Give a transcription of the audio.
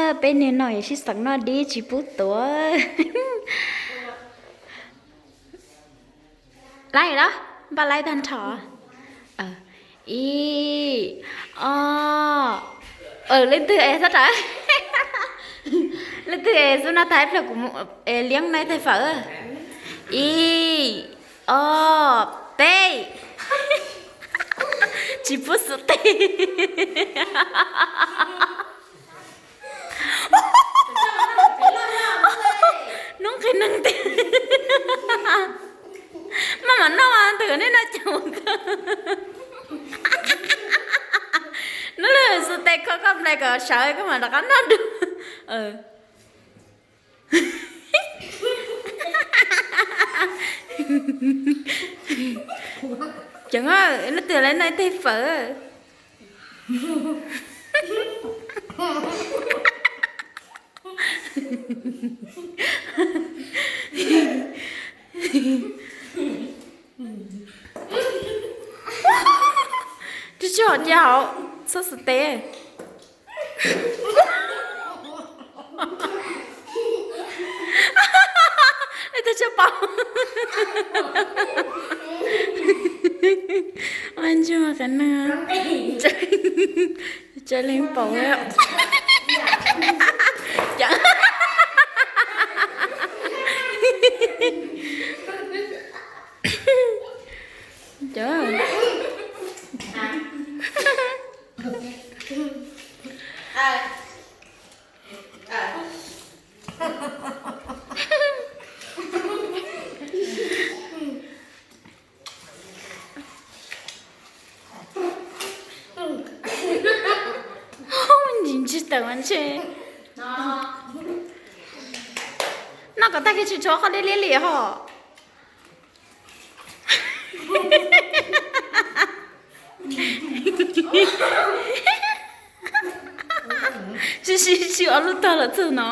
Peb niag no sib xeem noj dib tsis pub tuav. Laib los, npaj laib tag nrho. Ib, ob, leej twg es xab rawv, leej twg es xub noj tag ib pliag kuv liab noj ib tais fawm. Ib, ob, peb. Tsis pub xub tes. Hnub nqis neeg tiag. Maj mam noj mas ntawm nej noj caum kawg. Hnub lwm xub tes kho koj nplai kom sawv koj mam rov qab noj dua. Ceev, leej twg lawv noj tej fawm. Tsis tsis hom cia hauv, txhob xwm tes. Leej twg tshaj paub. Ua ntsuag qhov no. Tsa leej paub. Ntsis ntsig tawm mas ntshe. Noj kom tag kis tsis tshuav qhov liab liab li hos. Sib sib sib ob lub tog los txog no.